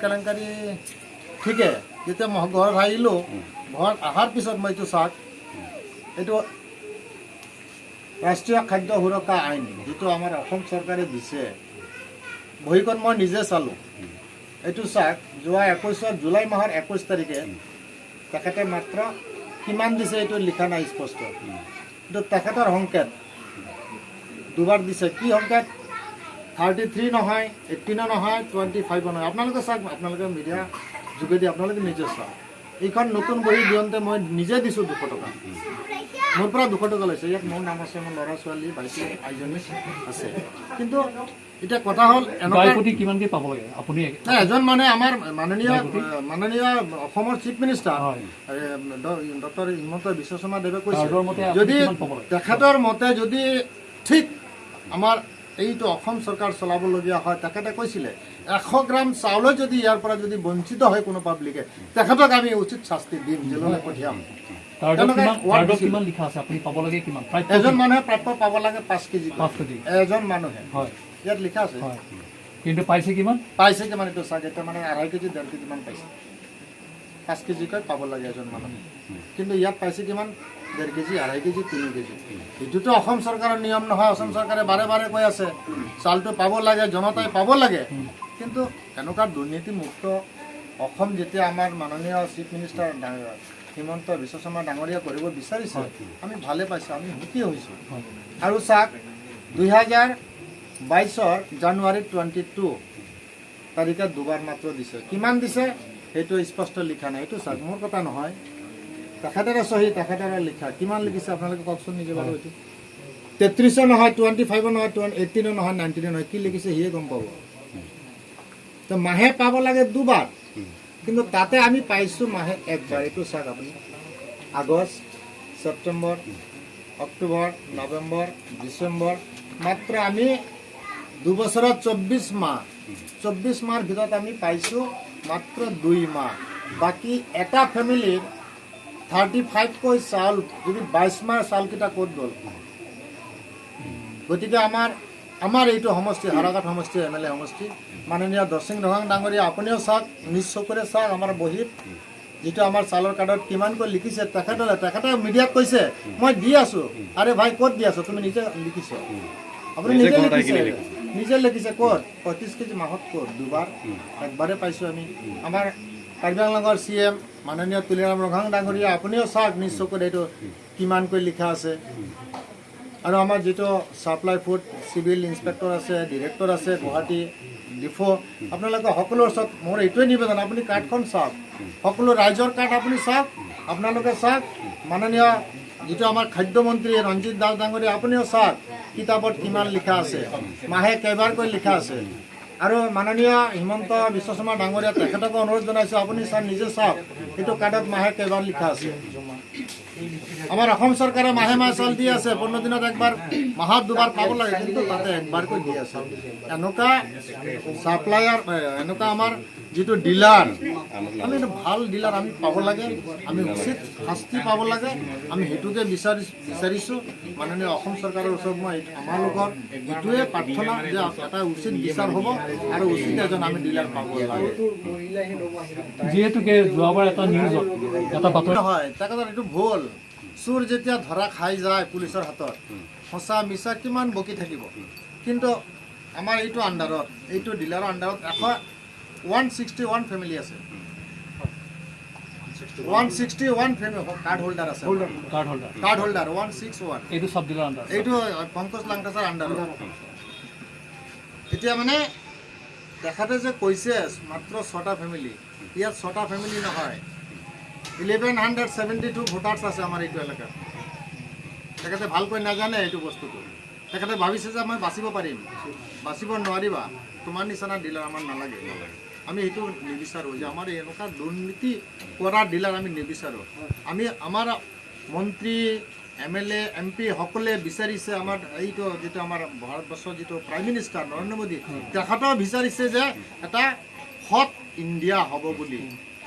কেলেংকাৰী ঠিকে। যেতিয়া মই ঘৰত আহিলোঁ, ঘৰত অহাৰ পিছত মই এইটো চাওক, এইটো ৰাষ্ট্ৰীয় খাদ্য সুৰক্ষা আইন যিটো আমাৰ অসম চৰকাৰে দিছে, বহীখন মই নিজে চালোঁ। এইটো চাওক, যোৱা 21ত জুলাই মাহৰ 21 তাৰিখে তেখেতে মাত্ৰ কিমান দিছে এইটো লিখা নাই স্পষ্ট। কিন্তু তেখেতৰ সংকেত দুবাৰ দিছে। কি সংকেত? 33 নহয়, 18ও নহয়, 25ও নহয়। আপোনালোকে চাওক, আপোনালোকে মিডিয়া যোগেদি আপোনালোকে নিজে চাওক। এইখন নতুন বহী দিওঁতে মই নিজে দিছোঁ 200 টকা। মোৰ পৰা 200 টকা লৈছে। ইয়াত মোৰ নাম আছে, মোৰ ল'ৰা ছোৱালী, ভাইটি, আইজনী আছে। কিন্তু এতিয়া কথা হ'ল এনেকুৱা বাই প্ৰতি কিমানকে পাব লাগে আপুনি? নাই, এজন মানে আমাৰ মাননীয় মাননীয় অসমৰ chief minister doctor Himanta Biswa Sarma দেৱে কৈছে কাৰ্ডৰ মতে আপুনি যদি কিমান পাব লাগে? তেখেতৰ মতে যদি ঠিক আমাৰ এইটো অসম চৰকাৰ চলাবলগীয়া হয়, তেখেতে কৈছিলে 100 গ্ৰাম চাউলো যদি ইয়াৰ পৰা যদি বঞ্চিত হয় কোনো পাব্লিকে, তেখেতক আমি উচিত শাস্তি দিম, জেললৈ পঠিয়াম। কাৰ্ডত তেওঁলোকে কিমান ৱাৰ্ড কাৰ্ডত দিছিল। কিমান লিখা আছে? আপুনি পাব লাগে কিমান প্ৰাপ্য? এজন কিমান? মানুহে প্ৰাপ্য পাব লাগে 5 কেজি। 5 কেজি। এজন মানুহে। ইয়াত লিখা আছে। হয়, কিন্তু পাইছে কিমান? পাইছে কিমান এইটো চাগে এতিয়া মানে আঢ়াই কেজি, 1.5 কেজি মান পাইছে। 5 কেজিকৈ পাব লাগে এজন মানুহে, কিন্তু ইয়াত পাইছে কিমান? 1.5 কেজি, আঢ়াই কেজি, 3 কেজি। এইটোতো অসম চৰকাৰৰ নিয়ম নহয়। অসম চৰকাৰে বাৰে বাৰে কৈ আছে চাউলটো পাব লাগে, জনতাই পাব লাগে। কিন্তু এনেকুৱা দুৰ্নীতিমুক্ত অসম যেতিয়া আমাৰ মাননীয় চিফ মিনিষ্টাৰ হিমন্ত বিশ্ব শৰ্মা ডাঙৰীয়া কৰিব বিচাৰিছে, আমি ভালে পাইছোঁ, আমি সুখী হৈছোঁ। আৰু চাওক, 2022ৰ জানুৱাৰী 22 তাৰিখে দুবাৰ মাত্ৰ দিছে। কিমান দিছে সেইটো স্পষ্ট লিখা নাই। এইটো চাওক, মোৰ কথা নহয়, তেখেতৰে চহী, তেখেতৰে লিখা। কিমান লিখিছে আপোনালোকে কওকচোন নিজে বাৰু। এইটো 33ও নহয়, 25ও নহয়, 18ও নহয়, 19ও নহয়। কি লিখিছে সিয়ে গম পাব। তো মাহে পাব লাগে দুবাৰ, কিন্তু তাতে আমি পাইছোঁ মাহে একবাৰ। এইটো চাওক আপুনি, আগষ্ট, ছেপ্টেম্বৰ, অক্টোবৰ, নৱেম্বৰ, ডিচেম্বৰ, মাত্ৰ আমি 2 বছৰত 24 মাহ, 24 মাহৰ ভিতৰত আমি পাইছোঁ মাত্ৰ 2 মাহ। বাকী এটা ফেমিলিৰ 35কৈ চাউল যদি 22 মাহ চাউলকেইটা ক'ত গ'ল? গতিকে আমাৰ আমাৰ এইটো সমষ্টি, হাওৰাঘাট সমষ্টি, এম এল এ সমষ্টি, মাননীয় দৰছিং ৰহাং ডাঙৰীয়া, আপুনিও চাওক, নিজ চকুৰে চাওক, আমাৰ বহীত যিটো আমাৰ চাউলৰ কাৰ্ডত কিমানকৈ লিখিছে। তেখেতে মিডিয়াত কৈছে মই দি আছো। আৰে ভাই, ক'ত দি আছো? তুমি নিজে লিখিছ, আপুনি নিজে নিজে ঘৰত আহি লিখিছে। কিনে লিখিছে। নিজে লিখিছে ক'ত 35 কেজি মাহত, ক'ত দুবাৰ? একবাৰে পাইছোঁ আমি। আমাৰ কাৰ্বি আংলঙৰ চি এম মাননীয় তুলিৰাম ৰংহাং ডাঙৰীয়া, আপুনিও চাওক নিজ চকুত, এইটো কিমানকৈ লিখা আছে। আৰু আমাৰ যিটো ছাপ্লাই ফুড চিভিল ইনস্পেক্টৰ আছে, ডিৰেক্টৰ আছে, গুৱাহাটী ডিফ', আপোনালোকে সকলোৰ ওচৰত মোৰ এইটোৱে নিবেদন, আপুনি কাৰ্ডখন চাওক, সকলো ৰাইজৰ কাৰ্ড আপুনি চাওক, আপোনালোকে চাওক। মাননীয় যিটো আমাৰ খাদ্যমন্ত্ৰী ৰঞ্জিত দাস ডাঙৰীয়া, আপুনিও চাওক কিতাপত কিমান লিখা আছে, মাহে কেইবাৰকৈ লিখা আছে। আৰু মাননীয় হিমন্ত বিশ্ব শৰ্মা ডাঙৰীয়া, তেখেতকো অনুৰোধ জনাইছোঁ, আপুনি চাওক, নিজে চাওক, সেইটো কাৰ্ডত মাহে কেইবাৰ লিখা আছে। আমাৰ অসম চৰকাৰে মাহে মাহে চাউল দি আছে, 15 দিনত একবাৰ, মাহত দুবাৰ পাব লাগে, কিন্তু তাতে একবাৰকৈ দি আছে। এনেকুৱা ছাপ্লায়াৰ, এনেকুৱা আমাৰ যিটো ডিলাৰ, আমি এইটো ভাল ডিলাৰ আমি পাব লাগে, আমি উচিত শাস্তি পাব লাগে। আমি সেইটোকে বিচাৰিছোঁ। মাননীয় অসম চৰকাৰৰ ওচৰত মই আমালোকৰ এইটোৱে প্ৰাৰ্থনা যে এটা উচিত বিচাৰ হ'ব আৰু উচিত এজন আমি ডিলাৰ পাব লাগে। যিহেতুকে যোৱাবাৰ এটা নিউজত এটা বাতৰি নহয়, তেখেতৰ এইটো ভুল। চোৰ যেতিয়া ধৰা খাই যায় পুলিচৰ হাতত, সঁচা মিছা কিমান বকি থাকিব? কিন্তু আমাৰ এইটো আণ্ডাৰত, এইটো ডিলাৰৰ আণ্ডাৰত 161 ফেমিলি আছে। 161 কাৰ্ড হোল্ডাৰ আছে। Card holder. Card holder 161। এইটো চাব ডিলাৰ আণ্ডাৰ? এইটো পংকজ লাংথাচাৰ আণ্ডাৰত। এতিয়া মানে তেখেতে যে কৈছে মাত্ৰ ছটা ফেমিলি, ইয়াত ছটা ফেমিলি নহয়, 1172 ভোটাৰ্ছ আছে আমাৰ এইটো এলেকাত। তেখেতে ভালকৈ নাজানে এইটো বস্তুটো। তেখেতে ভাবিছে যে মই বাচিব পাৰিম। বাচিব নোৱাৰিবা। তোমাৰ নিচিনা ডিলাৰ আমাৰ নালাগে। আমি সেইটো নিবিচাৰোঁ যে আমাৰ এনেকুৱা দুৰ্নীতি কৰা ডিলাৰ আমি নিবিচাৰোঁ। আমি আমাৰ মন্ত্ৰী, এম এল এ, এম পি সকলোৱে বিচাৰিছে, আমাৰ এইটো যিটো আমাৰ ভাৰতবৰ্ষৰ যিটো প্ৰাইম মিনিষ্টাৰ নৰেন্দ্ৰ মোদী, তেখেতেও বিচাৰিছে যে এটা সৎ ইণ্ডিয়া হ'ব বুলি।